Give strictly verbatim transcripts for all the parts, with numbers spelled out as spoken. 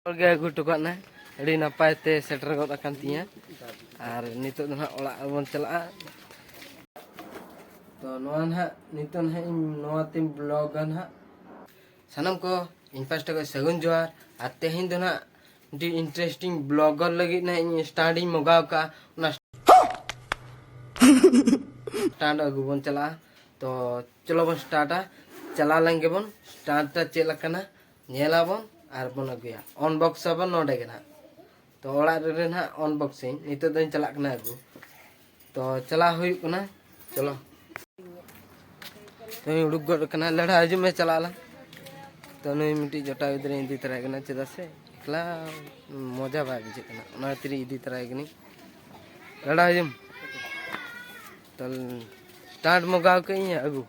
ᱦᱚᱲ ᱜᱮ ᱟᱹᱜᱩ ᱦᱚᱴᱚ ᱠᱟᱜ ᱱᱟ᱾ ᱟᱹᱰᱤ ᱱᱟᱯᱟᱭ ᱛᱮ ᱥᱮᱴᱮᱨ ᱜᱚᱫ ᱟᱠᱟᱱ ᱛᱤᱧᱟᱹ᱾ ᱟᱨ ᱱᱤᱛᱚᱜ ᱫᱚ ᱱᱟᱦᱟᱜ ᱚᱲᱟᱜ ᱵᱚᱱ ᱪᱟᱞᱟᱜᱼᱟ᱾ ᱛᱚ ᱱᱚᱣᱟ ᱱᱟᱦᱟᱜ ᱱᱤᱛᱚᱜ ᱱᱟᱦᱟᱜ ᱤᱧ ᱱᱚᱣᱟ ᱛᱤᱧ ᱵᱞᱚᱜᱟ ᱱᱟᱦᱟᱜ᱾ ᱥᱟᱱᱟᱢ ᱠᱚ ᱤᱧ ᱯᱟᱥᱴᱟ ᱠᱷᱚᱱ ᱥᱟᱹᱜᱩᱱ ᱡᱚᱦᱟᱨ᱾ ᱟᱨ ᱛᱮᱦᱮᱧ ᱫᱚ ᱱᱟᱦᱟᱜ ᱢᱤᱫᱴᱤᱡ ᱤᱱᱴᱟᱨᱮᱥᱴᱤᱝ ᱵᱞᱚᱜᱟᱨ ᱞᱟᱹᱜᱤᱫ ᱱᱟᱦᱟᱜ ᱤᱧ ᱥᱴᱟᱱᱴ ᱤᱧ ᱢᱚᱜᱟᱣ ᱠᱟᱜᱼᱟ᱾ ᱚᱱᱟ ᱥᱴᱟᱱᱴ ᱟᱹᱜᱩ ᱵᱚᱱ ᱪᱟᱞᱟᱜᱼᱟ᱾ ᱛᱚ ᱪᱚᱞᱚ ᱵᱚᱱ ᱥᱴᱟᱨᱴᱟ᱾ ᱪᱟᱞᱟᱣ ᱞᱮᱱ ᱜᱮᱵᱚᱱ᱾ ᱥᱴᱟᱨᱴ ᱪᱮᱫ ᱞᱮᱠᱟᱱᱟ ᱧᱮᱞᱟᱵᱚᱱ ᱟᱨ ᱵᱚᱱ ᱟᱹᱜᱩᱭᱟ᱾ ᱟᱱᱵᱚᱠᱥ ᱟᱵᱚᱱ ᱱᱚᱰᱮ ᱜᱮ ᱱᱟᱦᱟᱜ᱾ ᱛᱚ ᱚᱲᱟᱜ ᱨᱮ ᱱᱟᱦᱟᱜ ᱟᱱᱵᱚᱠᱥᱤᱝ ᱱᱤᱛᱚᱜ ᱫᱚᱧ ᱪᱟᱞᱟᱜ ᱠᱟᱱᱟ ᱟᱹᱜᱩ᱾ ᱛᱚ ᱪᱟᱞᱟᱣ ᱦᱩᱭᱩᱜ ᱠᱟᱱᱟ᱾ ᱪᱚᱞᱚ᱾ ᱛᱚᱧ ᱩᱰᱩᱠ ᱜᱚᱫ ᱠᱟᱱᱟ᱾ ᱞᱟᱲᱟ ᱦᱤᱡᱩᱜ ᱢᱮ, ᱪᱟᱞᱟᱜ ᱟᱞᱟᱝ᱾ ᱛᱚ ᱱᱩᱭ ᱢᱤᱫᱴᱤᱡ ᱡᱚᱴᱟᱣ ᱜᱤᱫᱽᱨᱟᱹᱧ ᱤᱫᱤ ᱛᱚᱨᱟᱭ ᱠᱟᱱᱟ, ᱪᱮᱫᱟᱜ ᱥᱮ ᱮᱠᱞᱟ ᱢᱚᱡᱟ ᱵᱟᱭ ᱵᱩᱡᱷᱟᱹᱜ ᱠᱟᱱᱟ, ᱚᱱᱟ ᱠᱷᱟᱹᱛᱤᱨ ᱤᱫᱤ ᱛᱚᱨᱟᱭ ᱠᱟᱹᱱᱟᱹᱧ᱾ ᱞᱟᱲᱟ ᱦᱤᱡᱩᱜ᱾ ᱛᱚ ᱥᱴᱟᱨᱴ ᱢᱚᱜᱟᱣ ᱠᱟᱜ ᱤᱧ ᱟᱹᱜᱩ᱾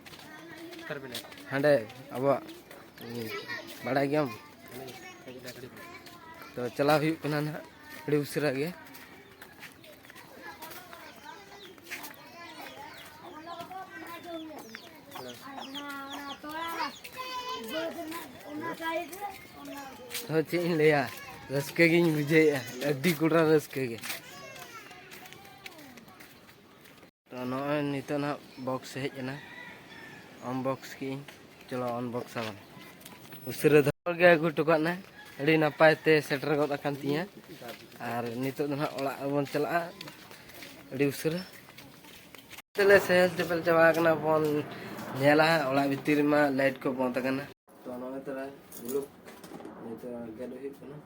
ᱦᱟᱸᱰᱮ ᱟᱵᱚᱣᱟᱜ, ᱵᱟᱲᱟᱭ ᱜᱮᱭᱟᱢ᱾ ᱛᱚ ᱪᱟᱞᱟᱣ ᱦᱩᱭᱩᱜ ᱠᱟᱱᱟ ᱱᱟᱦᱟᱜ ᱟᱹᱰᱤ ᱩᱥᱟᱹᱨᱟ ᱜᱮ᱾ ᱛᱚ ᱪᱮᱫ ᱤᱧ ᱞᱟᱹᱭᱟ, ᱨᱟᱹᱥᱠᱟᱹ ᱜᱤᱧ ᱵᱩᱡᱷᱟᱹᱣᱮᱫᱼᱟ, ᱟᱹᱰᱤ ᱠᱚᱰᱨᱟ ᱨᱟᱹᱥᱠᱟᱹ ᱜᱮ᱾ ᱛᱚ ᱱᱚᱜᱼᱚᱭ ᱱᱤᱛᱚᱜ ᱱᱟᱦᱟᱜ ᱵᱚᱠᱥ ᱦᱮᱡ ᱮᱱᱟ, ᱟᱱᱵᱚᱠᱥ ᱠᱮᱜᱼᱟᱹᱧ᱾ ᱪᱚᱞᱚ ᱟᱱᱵᱚᱠᱥ ᱟᱵᱚᱱ᱾ ᱩᱥᱟᱹᱨᱟ ᱫᱷᱟᱨᱟ ᱜᱮ ᱟᱹᱜᱩ ᱦᱚᱴᱚ ᱠᱟᱜ ᱱᱟ, ᱟᱹᱰᱤ ᱱᱟᱯᱟᱭ ᱛᱮ ᱥᱮᱴᱮᱨ ᱜᱚᱫ ᱟᱠᱟᱱ ᱛᱤᱧᱟᱹ᱾ ᱟᱨ ᱱᱤᱛᱚᱜ ᱫᱚ ᱱᱟᱦᱟᱜ ᱚᱲᱟᱜ ᱵᱚᱱ ᱪᱟᱞᱟᱜᱼᱟ ᱟᱹᱰᱤ ᱩᱥᱟᱹᱨᱟ᱾ ᱛᱮᱞᱮ ᱥᱮᱦᱮᱞ ᱪᱮᱯᱮᱞ ᱪᱟᱵᱟ ᱟᱠᱟᱱᱟ, ᱵᱚᱱ ᱧᱮᱞᱟ ᱦᱟᱸᱜ ᱚᱲᱟᱜ ᱵᱷᱤᱛᱤᱨ ᱨᱮᱢᱟ ᱞᱟᱭᱤᱴ ᱠᱚ ᱵᱚᱱᱫ ᱟᱠᱟᱱᱟ᱾ ᱛᱚ ᱱᱚᱜᱼᱚᱭ ᱛᱚᱨᱟ ᱢᱩᱞᱩᱠ ᱱᱤᱛᱚᱜ ᱜᱮᱫ ᱦᱩᱭᱩᱜ ᱠᱟᱱᱟ᱾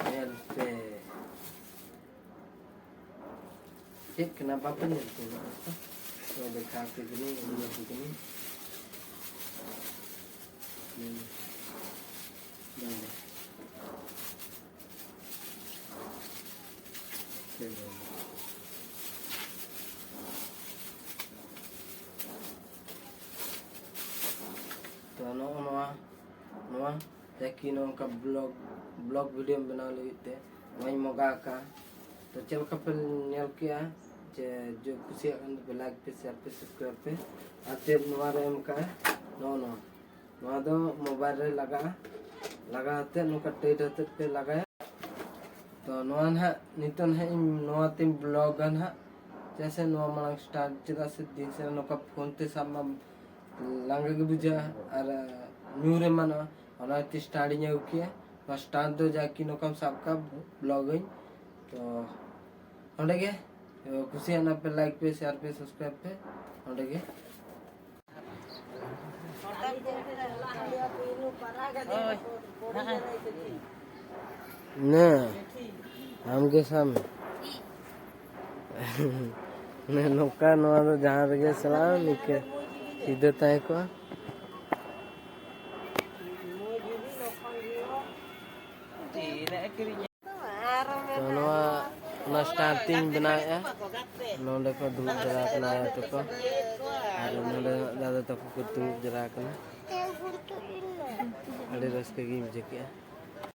ᱧᱮᱞ ᱯᱮ᱾ ᱪᱮᱫ ᱠᱟᱱᱟ ᱵᱟᱯᱮ ᱧᱮᱞ ᱛᱤᱭᱳᱜ ᱠᱟᱫᱟ? ᱛᱚ ᱫᱮᱠᱷᱟᱣ ᱟᱯᱮ ᱠᱟᱹᱱᱟᱹᱧ, ᱩᱫᱩᱜ ᱟᱯᱮ ᱠᱟᱹᱱᱟᱹᱧ᱾ ᱧᱮᱞ ᱢᱮ᱾ ᱵᱟᱝ᱾ ᱛᱚ ᱱᱚᱜᱼᱚ ᱱᱚᱣᱟ, ᱱᱚᱣᱟ ᱡᱟᱠᱤ ᱱᱚᱝᱠᱟ ᱵᱞᱚᱜ, ᱵᱞᱚᱜ ᱵᱷᱤᱰᱤᱭᱳ ᱵᱮᱱᱟᱣ ᱞᱟᱹᱜᱤᱫ ᱛᱮ ᱱᱚᱣᱟᱧ ᱢᱚᱜᱟ ᱟᱠᱟᱫᱼᱟ᱾ ᱛᱚ ᱪᱮᱫ ᱞᱮᱠᱟ ᱯᱮ ᱧᱮᱞ ᱠᱮᱜᱼᱟ? ᱡᱮ ᱡᱩᱫᱤ ᱠᱩᱥᱤᱭᱟᱜ ᱠᱷᱟᱱ ᱫᱚᱯᱮ ᱞᱟᱭᱤᱠ ᱯᱮ, ᱥᱮᱭᱟᱨ ᱯᱮ, ᱥᱟᱵᱥᱠᱨᱟᱭᱤᱵ ᱯᱮ᱾ ᱟᱨ ᱪᱮᱫ ᱱᱚᱣᱟ ᱨᱮ ᱮᱢ ᱠᱟᱜᱼᱟ? ᱱᱚᱜᱼᱚ ᱱᱚᱣᱟ, ᱱᱚᱣᱟ ᱫᱚ ᱢᱳᱵᱟᱭᱤᱞ ᱨᱮ ᱞᱟᱜᱟᱜᱼᱟ᱾ ᱞᱟᱜᱟᱣ ᱠᱟᱛᱮᱫ ᱱᱚᱝᱠᱟ ᱴᱟᱭᱤᱴ ᱠᱟᱛᱮᱫ ᱯᱮ ᱞᱟᱜᱟᱭᱟ᱾ ᱛᱚ ᱱᱚᱣᱟ ᱱᱟᱦᱟᱜ ᱱᱤᱛᱚᱜ ᱱᱟᱦᱟᱜ ᱤᱧ ᱱᱚᱣᱟ ᱛᱮᱧ ᱵᱞᱚᱜᱟ ᱱᱟᱦᱟᱜ᱾ ᱪᱮᱫᱟᱜ ᱥᱮ ᱱᱚᱣᱟ ᱢᱟᱲᱟᱝ ᱥᱴᱟᱨᱴ, ᱪᱮᱫᱟᱜ ᱥᱮ ᱫᱤᱱ ᱥᱮ ᱱᱚᱝᱠᱟ ᱯᱷᱳᱱ ᱛᱮ ᱥᱟᱵ ᱢᱟ ᱞᱟᱸᱜᱟ ᱜᱮ ᱵᱩᱡᱷᱟᱹᱜᱼᱟ ᱟᱨ ᱧᱩᱨ ᱮᱢᱟᱱᱚᱜᱼᱟ᱾ ᱚᱱᱟ ᱛᱮ ᱥᱴᱟᱨᱴ ᱤᱧ ᱟᱹᱜᱩ ᱠᱮᱜᱼᱟ᱾ ᱱᱚᱣᱟ ᱥᱴᱟᱨᱴ ᱫᱚ ᱡᱟᱠᱤ ᱱᱚᱝᱠᱟᱢ ᱥᱟᱵ ᱠᱟᱜ ᱵᱞᱚᱜ ᱟᱹᱧ᱾ ᱛᱚ ᱚᱸᱰᱮ ᱜᱮ ᱠᱩᱥᱤᱭᱟᱜ ᱱᱟ ᱯᱮ, ᱞᱟᱭᱤᱠ ᱯᱮ, ᱥᱮᱭᱟᱨ ᱯᱮ, ᱥᱟᱵᱥᱠᱨᱟᱭᱤᱵ ᱯᱮ᱾ ᱚᱸᱰᱮ ᱜᱮ᱾ ᱦᱳᱭ᱾ ᱦᱮᱸ᱾ ᱱᱮ, ᱟᱢᱜᱮ ᱥᱟᱵ ᱢᱮ᱾ ᱱᱮ, ᱱᱚᱝᱠᱟ ᱱᱚᱣᱟ ᱫᱚ ᱡᱟᱦᱟᱸ ᱨᱮᱜᱮ ᱪᱟᱞᱟᱜᱼᱟ, ᱱᱤᱝᱠᱟᱹ ᱥᱤᱫᱷᱟᱹ ᱛᱟᱦᱮᱸ ᱠᱚᱜᱼᱟ᱾ ᱛᱚ ᱱᱚᱣᱟ, ᱱᱚᱣᱟ ᱥᱴᱟᱨ ᱛᱤᱧ ᱵᱮᱱᱟᱣᱮᱫᱼᱟ᱾ ᱱᱚᱰᱮ ᱠᱚ ᱫᱩᱲᱩᱵ ᱡᱟᱣᱨᱟ ᱠᱟᱱᱟ ᱟᱭᱳ ᱛᱟᱠᱚ, ᱟᱨ ᱱᱚᱰᱮ ᱫᱟᱫᱟ ᱛᱟᱠᱚ ᱠᱚ ᱫᱩᱲᱩᱵ ᱡᱟᱣᱨᱟ ᱠᱟᱱᱟ᱾ ᱟᱹᱰᱤ ᱨᱟᱹᱥᱠᱟᱹ ᱜᱤᱧ ᱵᱩᱡᱷᱟᱹᱣ ᱠᱮᱜᱼᱟ᱾